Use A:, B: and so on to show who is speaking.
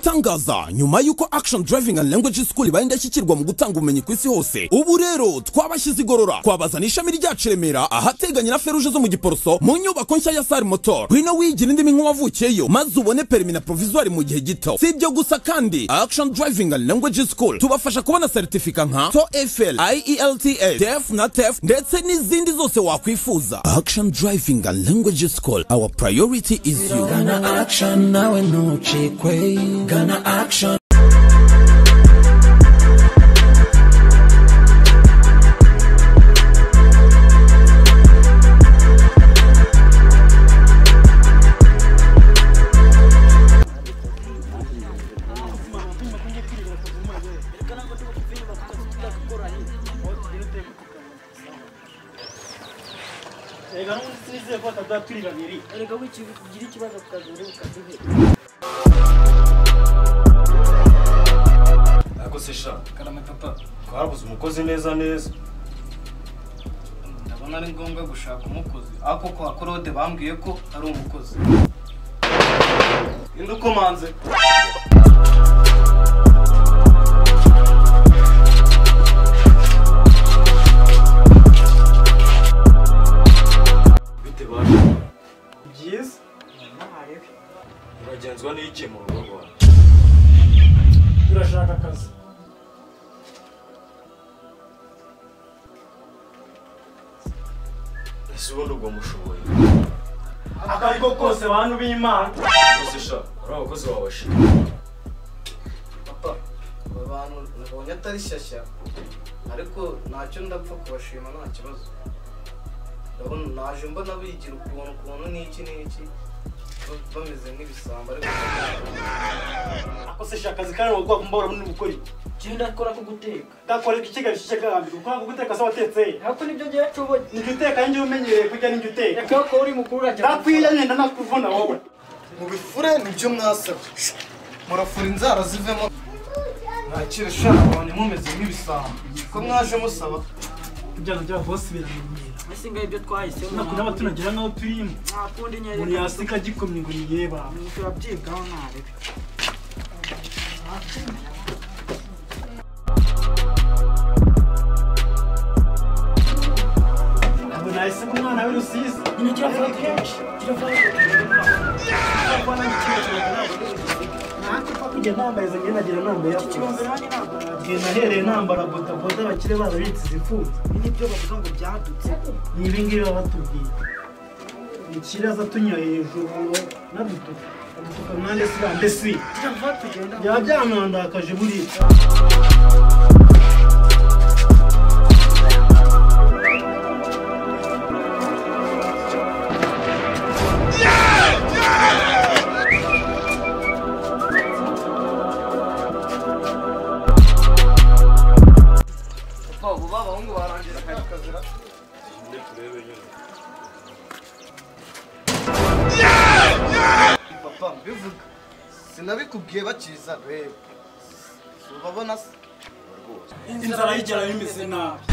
A: Igitangaza nyuma y'uko Action Driving and Language School ibaye indashyikirwa mu gutanga ubumenyi ku isi hose, ubu rero twabashyize igorora, twabazana ishami ryacu Remera ahateganye na feruje zo mu Giporoso mu nyubako nshya ya Sar Motor. Ngwino wigira indimi nk'uwavukiyeyo maze ubone permis na provisoire mu gihe gito. Si ibyo gusa kandi, Action Driving and Language School tubafasha kubona certificate nka TOEFL, IELTS, DEF na TEF ndetse n'izindi zose wakwifuza. Action Driving and Language School, our priority is you.
B: Gana Action nawe ntucikwe, gana Action.
C: Erega wikigira ikibazo kukazi uri bukaduhe.
D: Ako se sha
E: Karame papa,
D: twarabuze umukozi neza neza.
E: Ndabona ari ngombwa gushaka umukozi. Ako kwa Claude bambwiye ko ari umukozi. Indi ukomanze.
D: Bite baje?
E: Byiza.
D: Uragenzwa n'iki mu rugo rwawe?
F: Turashaka akazi.
D: Ese ubundi ubwo mushoboye?
F: Akariko kose bantu b'Imana.
D: Ese sha, uri abakozi bawe shi.
E: Papa, aba bantu nabonye atari shyashya, ariko ntacyo ndapfa kubashima nta kibazo. Ndabona naje mbona bigira ukuntu n'iki n'iki bameze nk'ibisambo, ariko
F: Ako se sha akazi kari mu bwoko mbora muri gukora iki?
C: Genda akora ko guteka.
F: Ndakora iki kigali shishe gahambirwa ukora ko guteka se watetse.
C: Ariko nibyo ngiye nshoboye.
F: Nijye uteka njye umenyereye kurya nijye uteka.
C: Reka ko uri mukuru urajya.
F: Ndakwiye nyenda nakuvuna wowe.
E: Mu bifure nibyo mwasabye. Murafura inzara zivemo. Ntakire sha, nabonye mumeze nk'ibisambo. Ko mwaje musaba
F: ibyana bya boss biramenyera.
C: Ese ngaho ibyo twahisemo.
F: Nakunda abatunagira nkaho turimo.
C: Nta kundi nyereka.
F: Umuntu yasika gikomye ngo niyeba.
C: Turabyigaho ntarebe.
F: Ntabwo nahise ko umwana w'i Rusizi.
C: Nyine kiravuga kenshi. Kiravuga.
F: Kujya nambaye zanjye nagira nambaye
C: Iki kirombe nanjye ntabwo
F: Igihe nahereye nambara bodaboda abakire barabitse izifunze.
C: Ibi nibyo bavuga ngo byadutse.
F: Ni ibi ngibi baba batubwiye. Umukire aza tunyura hejuru nadutuka. Adutuka mwande si bande si.
C: Kiravuga tugenda.
F: Byaba byanandakaje buriya.
E: Papa, ubu b'abahungu barangiza akazira. Papa, mbivuga. Sinabikubwiye bakiza reba. Ubabona se?
F: Inzara y'igera bimeze nabi.